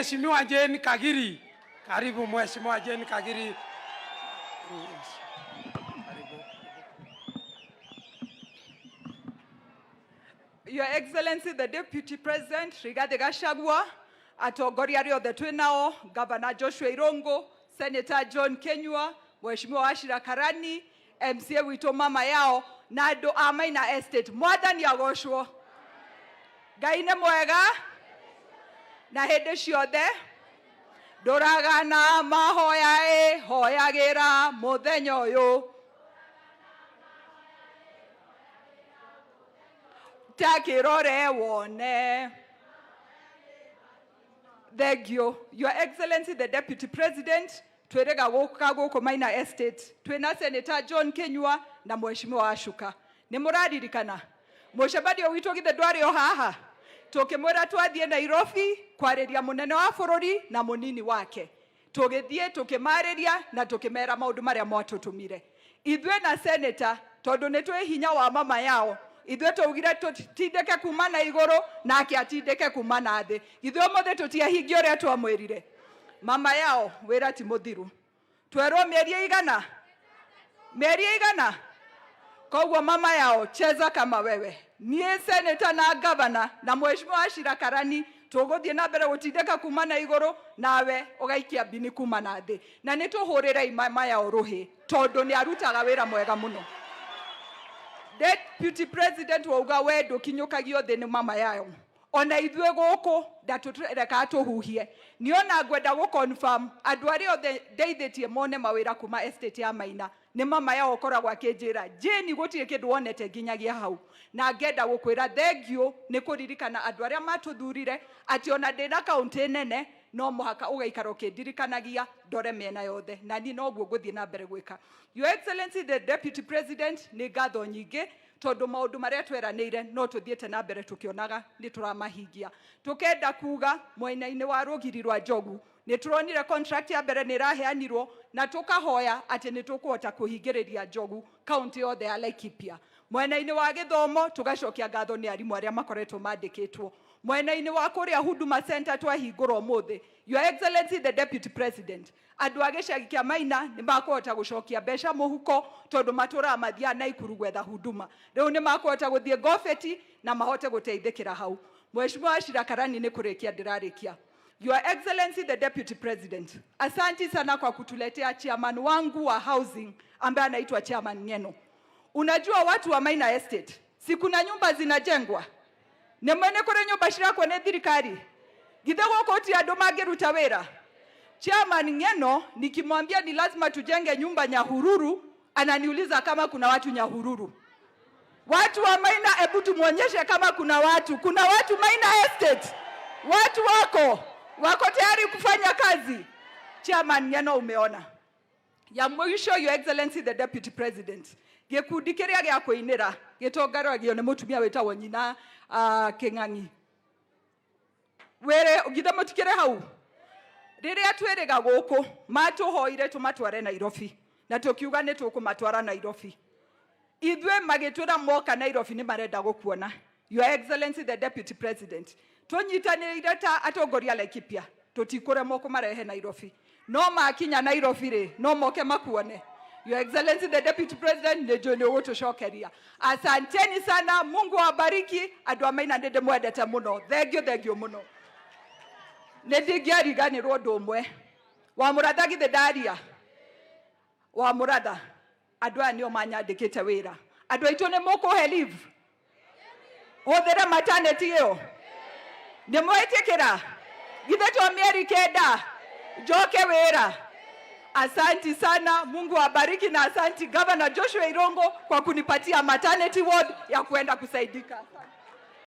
Mheshimiwa Jane Kagiri. Karibu, Mheshimiwa Jane Kagiri. Yes. Karibu. Your Excellency the Deputy President Rigathi Gachagua, atongoria arĩa othe twĩ nao, Governor Joshua Irungu, Senator John Kinyua, Mheshimiwa Wachira Karani, MCA witũ mama yao na andũ a Maina Estate. Mwathani agocwo. Ngai nĩ mwega na hĩndĩ ciothe. Ndũragana mahoya ĩ hoyagĩra mũthenya ũyũ. Takĩrore wone. Thank you. Your Excellency the Deputy President, twĩrĩga gũka gũkũ Maina Estate. Twĩna Senator John Kinyua na Mheshimiwa Wacuka. Nĩ mũraririkana? Mũcemanio witũ githĩ ndwarĩ o haha? Tũkĩmwĩra twathiĩ Nairobi kwarĩria mũnene wa bũrũri na mũnini wake. Tũgĩthiĩ tũkĩmarĩria na tũkĩmera maũndũ marĩa mwatũtũmire. Ithuĩ na Senator, tondũ nĩ twĩ hinya wa mama yao, ithuĩ twaugire tũtindĩke kuma na igũrũ nake atindĩke kuma na thĩ. Ithuĩ ũmũthĩ tũtiahingia ũrĩa twamwĩrire. Mama yao wĩra ti mũthiru. Twerwo mĩeri ĩigana? Mĩeri ĩigana? Koguo mama yao cheza kama wewe. Niĩ Senator na Governor na Mheshimiwa Wachira Karani tũgũthiĩ na mbere gũtindĩka kuma na igũrũ nawe ũgaikia mbini kuma na thĩ. Na nĩ tũhũrĩrei mama yao rũhĩ tondũ nĩ arutaga wĩra mwega mũno. Deputy President wauga we ndũkinyũkagio thĩ nĩ mama yao. Ona ithuĩ gũkũ ndatũrekaga tũhuhie. Niĩ ona ngwenda gũ confirm andũ arĩa othe ndeithĩtie mone mawĩra kuma estate ya Maina nĩ mama yao ũkoragwo akĩnjĩra Jane gũtirĩ kĩndũ wonete nginyagia hau, na ngenda gũkwĩra thank you nĩ kũririkana andũ arĩa matũthurire atĩ ona ndĩna kaũntĩ nene no mũhaka ũgaikara ũkĩndirikanagia ndore mĩena yothe, na niĩ noguo ngũthiĩ na mbere gwĩka. Your Excellency the Deputy President, nĩ ngatho nyingĩ tondũ maũndũ marĩa tweranĩire no tũthiĩte na mbere tũkĩonaga nĩ tũramahingia. Tũkenda kuga mwena-inĩ wa rũgiri rwa Njogu nĩ tũronire contract ya mbere nĩ ĩraheanirwo na tũkahoya atĩ nĩ tũkũhota kũhingĩrĩria Njogu kaunti yothe ya Laikipia. Mwena-inĩ wa gĩthomo tũgacokia ngatho nĩ arimũ arĩa makoretwo mandĩkĩtwo. Mwena-inĩ wa kũrĩa Huduma Center twahingũra ũmũthĩ, Your Excellency the Deputy President, andũ a gĩcagi kĩa Maina nĩ makũhota gũcokia mbeca mũhuko tondũ matũraga mathiaga Naikuru gwetha huduma. Rĩu nĩ makũhota gũthiĩ Ngobeti na mahote gũteithĩkĩra hau. Mheshimiwa Wachira Karani, nĩ kũrĩkia ndĩrarĩkia. Your Excellency the Deputy President, asanti sana kwa kutuletea chairman wangu wa housing ambaye anaitwa Chairman Ngeno. Unajua watu wa Maina Estate, si kuna nyumba zinajengwa? Nĩ mwene kũrĩ nyũmba cirakwo nĩ thirikari? Githĩ gũkũ ti andũ mangĩruta wĩra? Chairman Ngeno nikimwambia ni lazima tujenge nyumba Nyahururu, ananiuliza kama kuna watu Nyahururu. Watu wa Maina, hebu tumuonyeshe kama kuna watu. Kuna watu Maina Estate. Watu wako tayari kufanya kazi. Chairman Ngeno, umeona. Ya mwisho, Your Excellency the Deputy President, gĩkundi kĩrĩa gĩa kũinĩra gĩtongoragio nĩ mũtumia wĩtagwo Nyina Kĩng'ang'i. Wĩrĩ githĩ mũtikĩrĩ hau? Rĩrĩa twĩrĩga gũkũ matũhoire tũmatware Nairobi na tũkiuga nĩ tũkũmatwara Nairobi. Ithuĩ magĩtwĩra moka Nairobi nĩ marenda gũkuona. Your Excellency the Deputy President, tũnyitanĩire ta atongoria Laikipia tũtikũremwo kũmarehe Nairobi. No makinya Nairobi rĩ, no moke makuone. Your Excellency the Deputy President, nĩ njũĩ nĩ ũgũtũcokeria. Asanteni sana, Mungu awabariki. Andũ a Maina nĩ ndĩmwendete mũno. Thank you, thank you mũno. Nĩ ndingĩariganĩrwo ũndũ ũmwe. Wa Mũratha githĩ ndaria? Wa Mũratha, andũ aya nĩo manyandĩkĩte wĩra. Andũ aitũ nĩ mũkũhe leave? Hũthĩre maternity ĩyo? Nĩ mwĩtĩkĩra? Githĩ to mĩeri 9 njoke wĩra? Asanti sana, Mungu awabariki na asanti Governor Joshua Irungu kwa kunipatia maternity ward ya kuenda kusaidika. Asante.